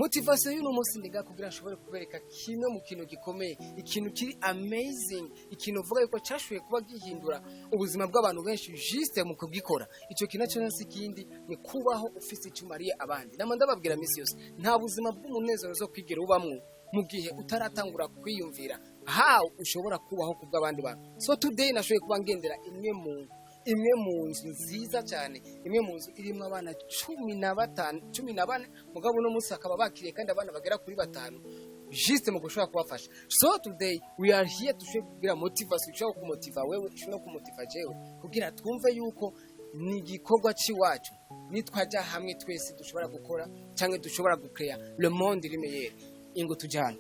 Motivation y'uno munsi ndiga kugira nshobore kubereka kimwe mu kintu gikomeye, ikintu kiri amazing, ikintu uvuga yuko cyashoboye kuba gihindura ubuzima bw'abantu benshi juste mu kugikora. Icyo kintu nacyo si ikindi, ni kubaho ufise icyo umariye abandi. Nama ndababwira misi yose, nta buzima bw'umunezero zo kwigera ubamwo mu gihe utaratangura kwiyumvira how ushobora kubaho ku bw'abandi bantu. So today nashoboye kuba ngendera imwe mu nzu nziza cyane, imwe mu nzu irimo abana 15, 14, mugabo uno munsi akaba bakiriye kandi abana bagera kuri batanu juste mu gushobora kubafasha. So today we are here dushobore kugira motivation, ushobora kumotiva wewe, ushobora no kumotiva jewe, kugira twumve yuko ni igikorwa c'iwacu, nitwajya hamwe twese dushobora gukora cyangwa dushobora gucrea le monde iri meilleur. Ingo tujyane.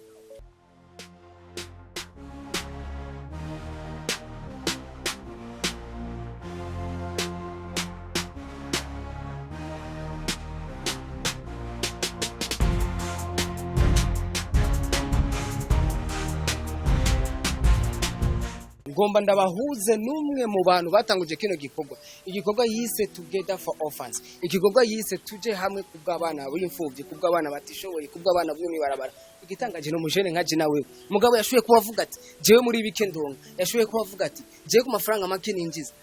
Ngomba ndabahuze n'umwe mu bantu batanguje kino gikorwa, igikorwa yise Together for Orphans, igikorwa yise tuje hamwe ku bw'abana b'imfubyi, ku bw'abana batishoboye, ku bw'abana bo mw'ibarabara. Igitangaje no mujene nka je nawe, mugabo yashoboye kuba avuga ati jewe muri bike ndonga, yashoboye kuba avuga ati jewe ku mafaranga make ninjiza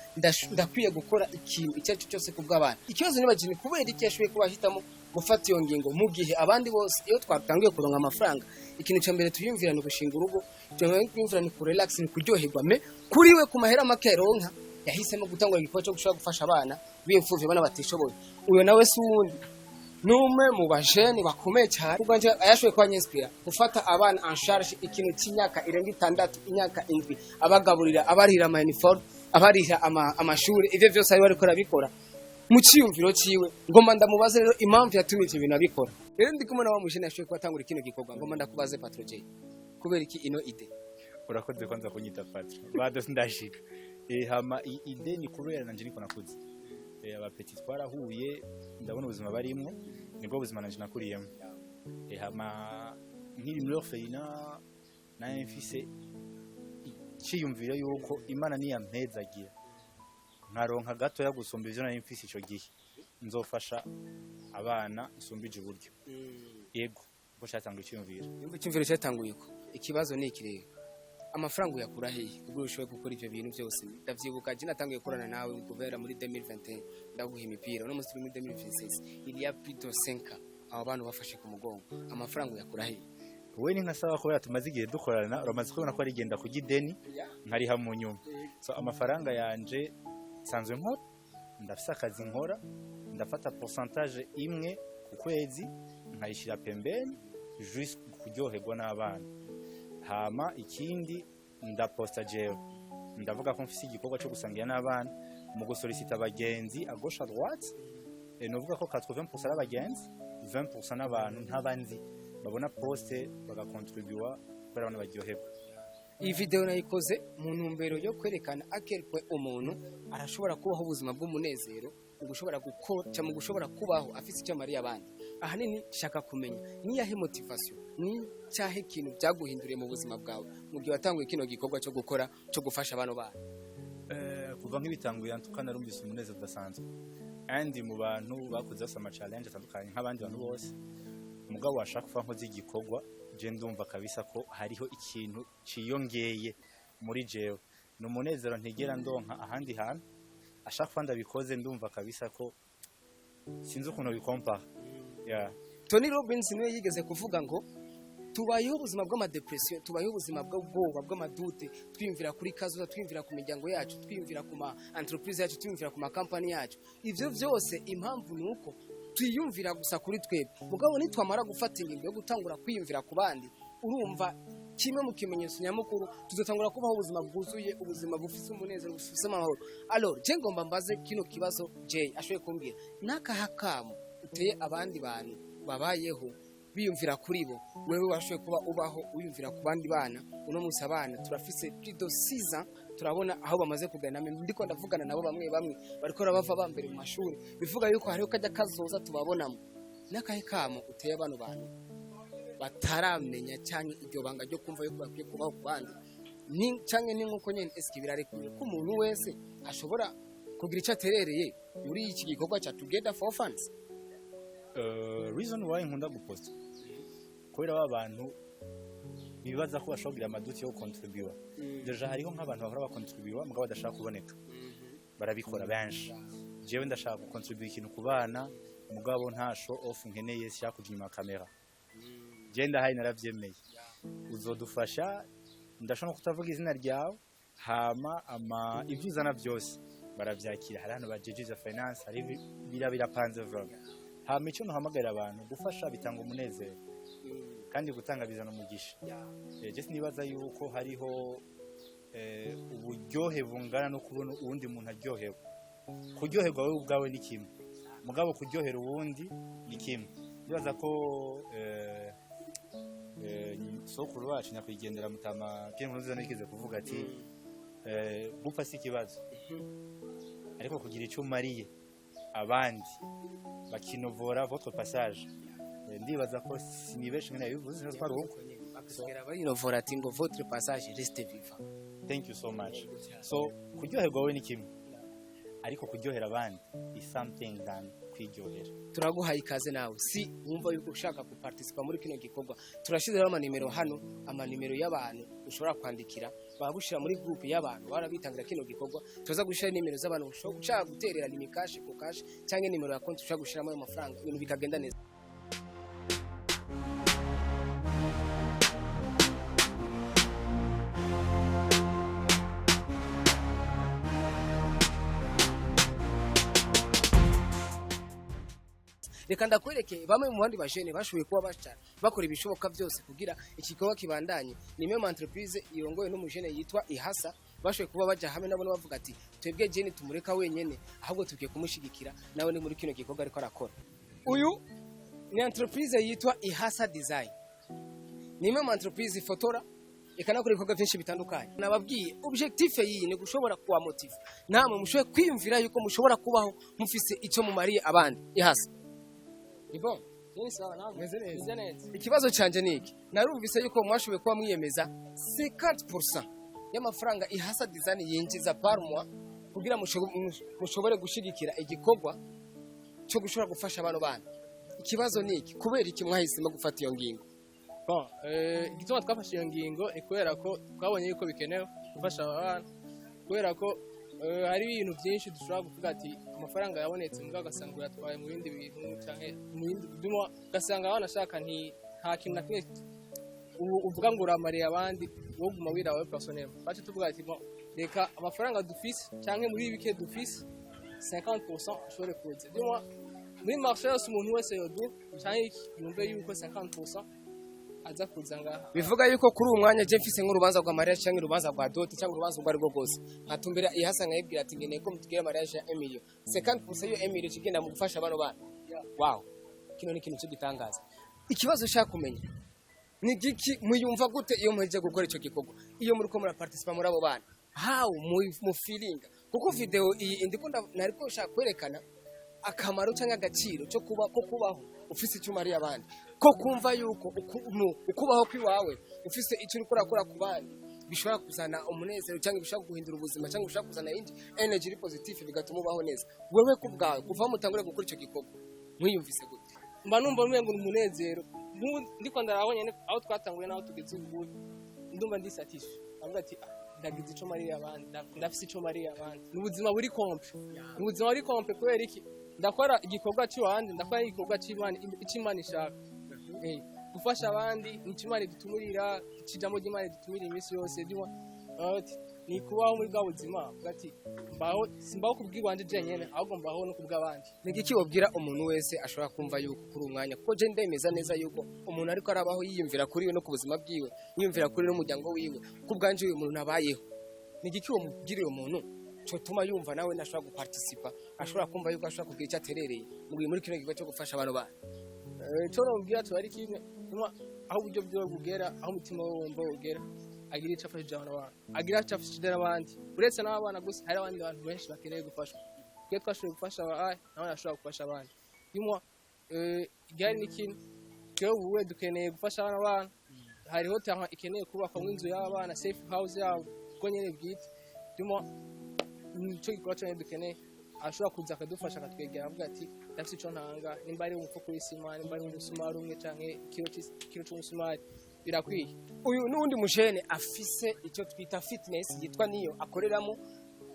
ndakwiye gukora ikintu icyo ari cyo cyose ku bw'abana. Ikibazo niba ni kubera iki yashoboye kuba ahitamo gufata iyo ngingo mu gihe abandi bose iyo twatangiye kuronka amafaranga, ikintu cya mbere tuyumvira ni gushinga urugo, tuyumvira ni kurelax, ni kuryoherwa. Mais kuri we, ku mahera make yaronka, yahisemo gutangura igikorwa cyo gushobora gufasha abana b'imfuvyi, abana batishoboye. Uyo nawe si uwundi, n'umwe mu bajene bakomeye cyane ubwo yashoboye kuba anyinspira gufata abana en charge ikintu cy'imyaka irenga 6, imyaka 7, abagaburira, abarihira ama uniforme, abarihira amashuri, ivyo vyose ari ariko arabikora mu cyiyumviro cyiwe. Ngomba ndamubaze rero impamvu yatumye ivyo bintu abikora. Rero ndi kumwe na wa mujene yashoboye kuba atangura kino gikorwa. Ngomba ndakubaze, Patro J, kubera iki ino idée? Urakoze kwanza kunyita patro, bado sindashika. Hama idée ni kubera nanje niko nakuze. Aba petits twarahuye, ndabona ubuzima barimwo nibwo buzima nanje nakuriyemo. Hama nkiri muri orphelinat naye mfise iciyumviro yuko Imana niyampezagira nkaronka gatoya gusumba ivyo nari mfise ico gihe, nzofasha abana nsumbije uburyo. Yego, kuko catanga iciyumviro. Yumva icyumviro cyatanguye ko ikibazo ni iki rero: amafaranga uyakura hehe kugira ushobore gukora ivyo bintu byose? Ndavyibuka je natanguye gukorana nawe guhera muri 2021, ndaguha imipira. Uno munsi turi muri 2026, il y a plus de 5 ans abo bantu bafashe ku mugongo. Amafaranga uyakura hehe? Wowe ni nka sawa, kubera tumaze igihe dukorana, uramaze kubona ko arigenda kurya ideni nkariha mu nyuma. So amafaranga yanje nsanzwe nkora, ndafise akazi nkora, ndafata pourcentage imwe ku kwezi nkayishira pembeni juste kuryoherwa n'abana. Hama ikindi, ndaposta jewe ndavuga ko mfise igikorwa cyo gusangira n'abana mu gusolicita abagenzi à gauche à droite. Et novuga ko 80% ari abagenzi, 20% n'abantu ntabanzi babona poste bagakontribuwa kubera abana baryoherwa. Iyi video nayikoze mu ntumbero yo kwerekana à quel point umuntu arashobora kubaho ubuzima bw'umunezero mu gushobora gukora cyangwa mu gushobora kubaho afise icyo amariye abandi. Ahanini shaka kumenya niyahe motivation, ni cyahe kintu byaguhinduriye mu buzima bwawe mu gihe watanguye kino gikorwa cyo gukora, cyo gufasha bano bana? Kuva nk'ibitanguye antuka narumvise umunezero udasanzwe, kandi mu bantu bakoze bose ama challenge atandukanye nk'abandi bantu bose, mugabo washaka kuva nkoze igikorwa je ndumva kabisa ko hariho ikintu ciyongeye muri jewe. Ni umunezero ntigera ndonka ahandi hantu. Ashaka kuba ndabikoze ndumva kabisa ko sinzi ukuntu bikompara, yeah. Tony Robbins niwe yigeze kuvuga ngo tubayeho ubuzima bw'amadepression, tubayeho ubuzima bw'ubwoba, bw'amadoutes, twiyumvira kuri kazoza, twiyumvira ku miryango yacu, twiyumvira ku ma entreprise yacu, twiyumvira ku ma company yacu. Ivyo vyose impamvu ni uko twiyumvira gusa kuri twebwe. Mugabo nitwamara gufata ingingo yo gutangura kwiyumvira ku bandi, urumva kimwe mu kimenyetso nyamukuru, tuzotangura kubaho ubuzima bwuzuye, ubuzima bufise umunezero, bufise amahoro. Alors je ngomba mbaze kino kibazo Jay ashoboye kumbwira: n'akaha kamo uteye abandi bantu babayeho biyumvira kuri bo, wewe washoboye kuba ubaho wiyumvira ku bandi bana? Uno munsi abana turafise plus de 6 ans, turabona aho bamaze kugana. Ndiko ndavugana nabo, bamwe bamwe bariko bava ba mbere mu mashuri, bivuga yuko hariho kajya kazoza tubabonamo. N'akahe kamo uteye bano bantu bataramenya cyangwa iryo banga ryo kumva yuko bakwiye kubaho ku bandi, ni canke ni nkuko nyene eske birarekuye ko umuntu wese ashobora kugira icyo aterereye muri iki gikorwa cya Together for Orphans? Reason why nkunda guposta, kubera ba bantu bibaza ko bashobora kugira ama doutes yo contribuer. Déjà hariho nk'abantu bahora bakontribuer mugabo badashaka kuboneka, barabikora benshi. Jewe ndashaka gukontribuer ikintu ku bana, mugabo nta show off nkeneye, shyaka kuja inyuma ya kamera. Je ndahaye, naravyemeye, uzodufasha, ndashobora no kutavuga izina ryawe, hama ama ibyo uzana byose baravyakira. Hari hano bajeje ivya finance, hari birapanze vraiment. Hama icyo ntuhamagarira abantu gufasha, bitanga umunezero, kandi gutanga bizana umugisha. Je sinibaza yuko hariho uburyohe bungana no kubona uwundi muntu aryohewe. Kuryoherwa wowe ubwawe ni kimwe, mugabo kuryohera uwundi ni kimwe. Ndibaza ko sokuru wacu nyakwigendera Mutama Pierre Nkurunziza nigeze kuvuga ati gupfa si ikibazo, ariko kugira icyo umariye abandi bakinovora votre passage. Ndibaza ko sinibeshe ngene yabivuze, sinzi ko ari uko. Bakasigara barinovora ati ngo votre passage reste vivant. Thank you so much. So kuryoherwa wowe ni kimwe, ariko kuryohera abandi is something than kwiryohera. Turaguhaye ikaze nawe si wumva yuko ushaka guparticipa muri kino gikorwa. Turashyizeho amanimero hano, amanimero y'abantu ushobora kwandikira bagushyira muri groupe y'abantu barabitangira kino gikorwa. Tuza gushyira nimero z'abantu ushaka guterera Lumicash ku cash cyangwa nimero ya konti ushaka gushyiramo ayo mafaranga, ibintu bikagenda neza. Reka ndakwereke bamwe mu bandi bajene bashoboye kuba baca bakora ibishoboka byose kugira igikorwa kibandanye. Ni imwe mu entreprise irongoye n'umujene yitwa Ihasa. Bashoboye kuba baja hamwe nabo bavuga ati twebwe jene tumureka wenyene, ahubwo tugiye kumushigikira nawe ni muri kino gikorwa ariko arakora. Uyu ni entreprise yitwa Ihasa Design, ni imwe mu entreprise ifotora ikanakora ibikorwa byinshi bitandukanye. Nababwiye objectif yiyi ni gushobora kuwa motive namwe mushoboye kwiyumvira yuko mushobora kubaho mufise icyo mumariye abandi. Ihasa, ni bon? Ni sawa nawe? Meze neza. Meze neza. Ikibazo canje ni iki: narumvise yuko mwashoboye kuba mwiyemeza 50% y'amafaranga Ihasa Design yinjiza par mois kugira mushobore gushigikira igikorwa cyo gushobora gufasha abantu bana. Ikibazo ni iki: kubera iki mwahisemo gufata iyo ngingo? Bon, igituma twafashe iyo ngingo ni kubera ko twabonye yuko bikenewe gufasha aba bana, kubera ko hari ibintu byinshi dushobora kuvuga ati amafaranga yabonetse, mbwa ugasanga uyatwaye mu bindi bintu canke mu bindi biduma, ugasanga abana ashaka nti nta kintu na kimwe ubu uvuga ngo uramariye abandi, wowe uguma wiraba wowe personnel. Bace tuvuga ati bon, reka amafaranga dufise canke muri bike dufise 50% ashobore kuza. Dis-moi, muri marché yose umuntu wese yodu canke iki, yumve yuko 50% aza kuza ngaha. Bivuga yuko kuri uyu mwanya je mfise nk'urubanza rwa mariage cyangwa urubanza rwa dot cyangwa urubanza urwo arirwo rwose, nkatumbira Ihasa nkayibwira ati ngeneye ko mutugire mariage ya Emilio, 50% y'iyo Emilio kigenda mu gufasha bano bana. Wow, kino ni ikintu cy'igitangaza. Ikibazo ushaka kumenya ni giki: muyumva gute iyo muhejeje gukora icyo gikorwa, iyo muri ko muraparticipa muri abo bana? How mu feeling? Kuko video iyi ndiko nariko nshaka kwerekana akamaro cyangwa agaciro cyo kuba ko kubaho ufise icyo umariye abandi, ko kumva yuko ukubaho kw'iwawe ufise icyo uriko urakora ku bandi bishobora kuzana umunezero cyangwa bishobora guhindura ubuzima cyangwa bishobora kuzana indi energy iri positive, bigatuma ubaho neza wewe ku bwawe. Kuva aho mutangure gukora icyo gikorwa, mwiyumvise gute? Mba numva umengo ni umunezero. Nk'ubu ndiko ndaraba nyene aho twatanguye n'aho tugeze ubu, ndumva ndi satisfait, ndavuga ati ah, ndagize ico mariye abandi, ndafise ico mariye abandi. Ni ubuzima buri complet, ni ubuzima buri complet. Kubera iki? Ndakora igikorwa cy'iwanje, ndakora igikorwa c'Imana, ic'Imana ishaka. Gufasha abandi nico Imana idutumurira, ijambo ry'Imana idutumira iminsi yose. Ndimo ni kubaho muri bwa buzima, avuga ati mbaho, simbaho kubw'iwanje jenyene, ahubwo mbaho no kubw'abandi. Ni igiki wabwira umuntu wese ashobora kumva yuko kuri uyu mwanya, kuko je ndemeza neza yuko umuntu ariko arabaho yiyumvira kuri we no ku buzima bwiwe, yiyumvira kuri n'umuryango wiwe, ku bwanje uyu muntu abayeho, ni igiki wamubwira uyu muntu cotuma yumva nawe nashobora guparticipa, ashobora kumva yuko ashobora kugira icyo aterereye mu gihe muri kino gikorwa cyo gufasha abantu bana? Ico nomubwira tuba ari kimwe. Numa aho uburyo bwiwe bugera, aho umutima we wumva wogera, agira ico afashije abantu bana, agira ico afashije n'abandi. Uretse n'abana gusa, hari abandi bantu benshi bakeneye gufashwa. Twe twashoboye gufasha aba, nabo bashobora gufasha abandi. Dimwa igari ni kimwe, twebwe ubu dukeneye gufasha abana bana. Hariho terrain ikeneye kubakwa nk'inzu y'abana, safe house yabo kuko nyene bwite. Dimwa nico gikorwa cyonyine dukeneye, ashobora kuza akadufasha, akatwegera avuga ati Ndafise ico ntanga, nimba ari umufuko w'isima, nimba ari umusumari umwe canke ikiro c'umusumari, birakwiye. Uyu n'uwundi mujene afise icyo twita fitness yitwa niyo akoreramo.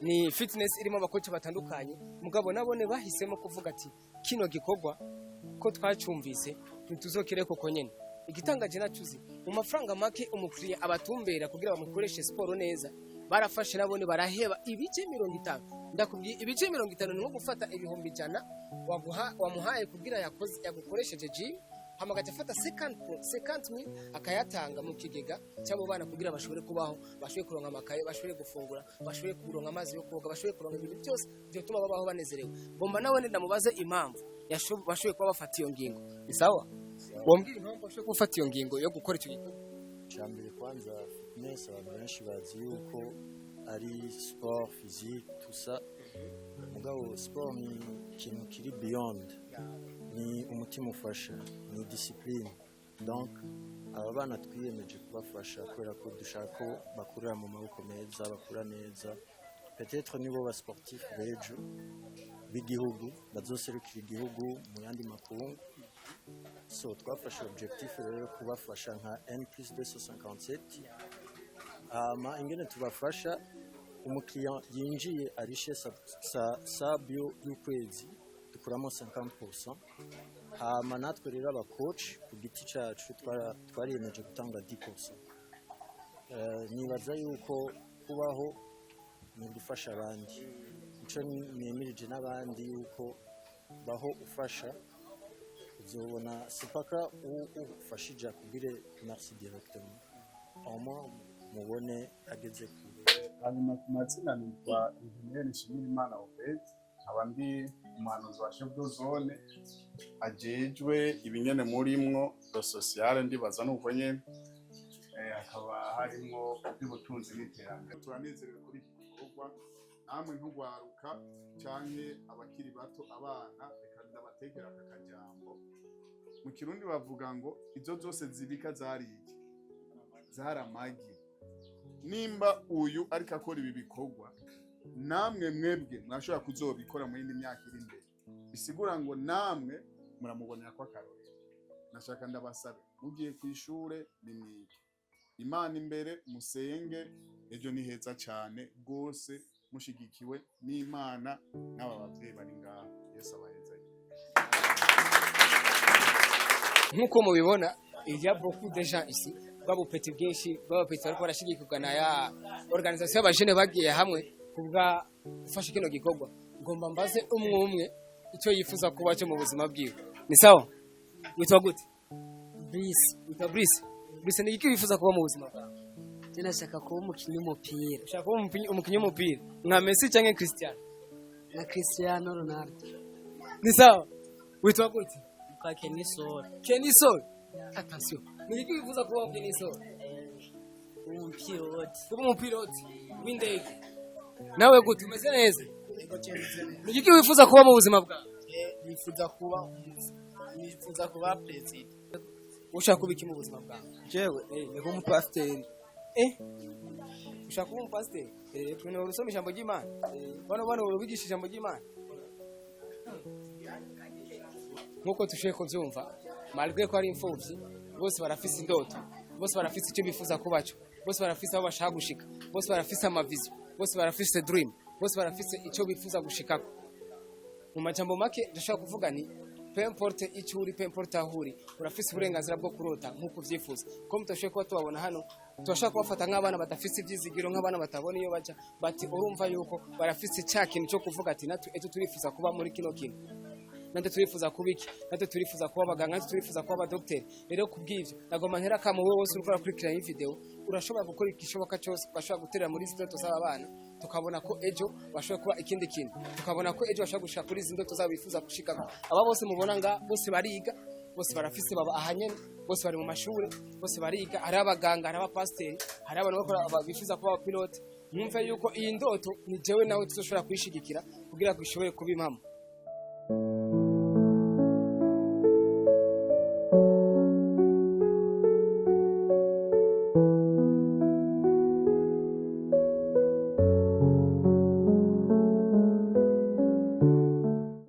Ni fitness irimo abakoci batandukanye, mugabo nabone bahisemo kuvuga ati kino gikorwa ko twacumvise ntituzokire koko nyene. Igitangaje nacuzi mu mafaranga make umukiriya abatumbera kugira bamukoreshe siporo neza, barafashe nabone baraheba ibice 50. Ndakubwiye, ibice 50 ni nko gufata 100,000 waguha wamuhaye kugira yakoze yagukoresheje gym, hama agaca afata 50 mille akayatanga mu kigega cy'abo bana kugira bashobore kubaho, bashobore kuronka amakaye, bashobore gufungura, bashobore kuronka amazi yo koga, bashobore kuronka ibintu byose byotuma babaho banezerewe. Ngomba nawe ndamubaze impamvu bashoboye kuba bafata iyo ngingo. Ni sawa, wambwira impamvu bashoboye gufata iyo ngingo yo gukora icyo gikorwa? Icambere kwanza, fitness abantu benshi bazi yuko ari sport physique, tout ça. Mugabo sport ni ikintu kiri beyond, ni umutima ufasha, ni discipline. Donc aba bana twiyemeje kubafasha kubera ko dushaka ko bakurira mu maboko meza, bakura neza. Peut-être nibo ba sportif b'ejo b'igihugu, bazoserukira igihugu mu yandi makungu. So twafashe objectif rero yo kubafasha nka N plus 257. Hama ingene tubafasha, umukiriya yinjiye arishe sub y'ukwezi, dukuramo 50%. Hama natwe rero aba coach ku giti cacu twariyemeje gutanga 10%. Nibaza yuko kubaho ni ugufasha abandi. Ico nemirije n'abandi yuko baho ufasha, uzobona sipaka ufashije akubwire merci directement, au moins mubone ageze kure. Hanyuma ku mazina nitwa Engineer Nshimirimana Obed, nkaba ndi umuhanuzi wa chef de zone ajejwe ibinyene murimwo le social, ndibaza nuko nyene. Hakaba harimwo iby'ubutunzi n'iterambere. Turanezerewe kuri iki gikorwa namwe nk'urwaruka canke abakiri bato, abana. Reka ndabategera aka kajambo mu Kirundi bavuga ngo izo zose zibika zari iki? Zari amagi. Nimba uyu ariko akora ibi bikorwa, namwe mwebwe mwashobora kuzobikora mu yindi myaka iri imbere. Bisigura ngo namwe muramubonera ko akarorero. Nashaka ndabasabe, mugiye ku ishure nimwige, Imana imbere, musenge, ejo ni heza cyane rwose mushigikiwe n'Imana n'aba bavyeyi bari ngaha. Yesu abahezanye. Nk'uko mubibona, il y a beaucoup de gens ici, bw'abupeti bwinshi bw'abapeti bariko barashigikirwa na ya organisation y'abajene bagiye hamwe kubwa gufasha kino gikorwa. Ngomba mbaze umwe umwe icyo yifuza kuba cyo mu buzima bwiwe. Ni sawa, witwa gute? Brice. Witwa Brice. Brice, ni iki wifuza kuba mu buzima bwawe? Je nashaka kuba umukinnyi w'umupira. Ushaka kuba umukinnyi w'umupira nka Messi cyangwa Cristiano? Na Cristiano Ronaldo. Ni sawa, witwa gute? Kwa Kenny Sol. Kenny Sol, attention, ni iki wifuza kuba, Kenny Sol? Umupilote. Kuba umupiloti w'indege. Nawe gute, umeze neza? Ni iki wifuza kuba mu buzima bwawe? Nifuza kuba perezida. Ushaka kuba iki mu buzima bwawe? Jewe ni nk'umupasiteri. Ushaka kuba umupasiteri? Twe usoma ijambo ry'Imana, bano bano bigisha ijambo ry'Imana. Nk'uko tushoboye kubyumva, malgré ko ari imfubyi, bose barafise indoto, bose barafise icyo bifuza kubaco, bose barafise aho bashaka gushika, bose barafise ama vision, bose barafise dream, bose barafise icyo bifuza gushikako. Mu majambo make ndashobora kuvuga ni peu importe icyo uri, peu importe aho uri, urafise uburenganzira bwo kurota nk'uko uvyifuza. Ko mutashoboye kuba tubabona hano, turashobora kubafata nk'abana badafise ivyizigiro, nk'abana batabona iyo baja bati urumva yuko barafise cya kintu cyo kuvuga ati natwe ejo turifuza kuba muri kino kintu, natwe turifuza kuba iki, natwe turifuza kuba abaganga, natwe turifuza kuba abadogiteri. Rero kubw'ivyo nagomba ntera akamo wowe wose uriko urakurikirana iyi video: urashobora gukora igishoboka cyose, ugashobora guterera muri izi ndoto z'aba bana, tukabona ko ejo bashobora kuba ikindi kintu, tukabona ko ejo bashobora gushika kuri izi ndoto zabo bifuza gushikako. Aba bose mubona nga bose bariga, bose barafise baba ahanyene, bose bari mu mashure, bose bariga. Hari abaganga, hari abapasiteri, hari abantu bakora bifuza kuba abapilote. Mwumve yuko iyi ndoto ni jewe nawe tuzoshobora kuyishigikira kugira ngo ishobore kuba impamo.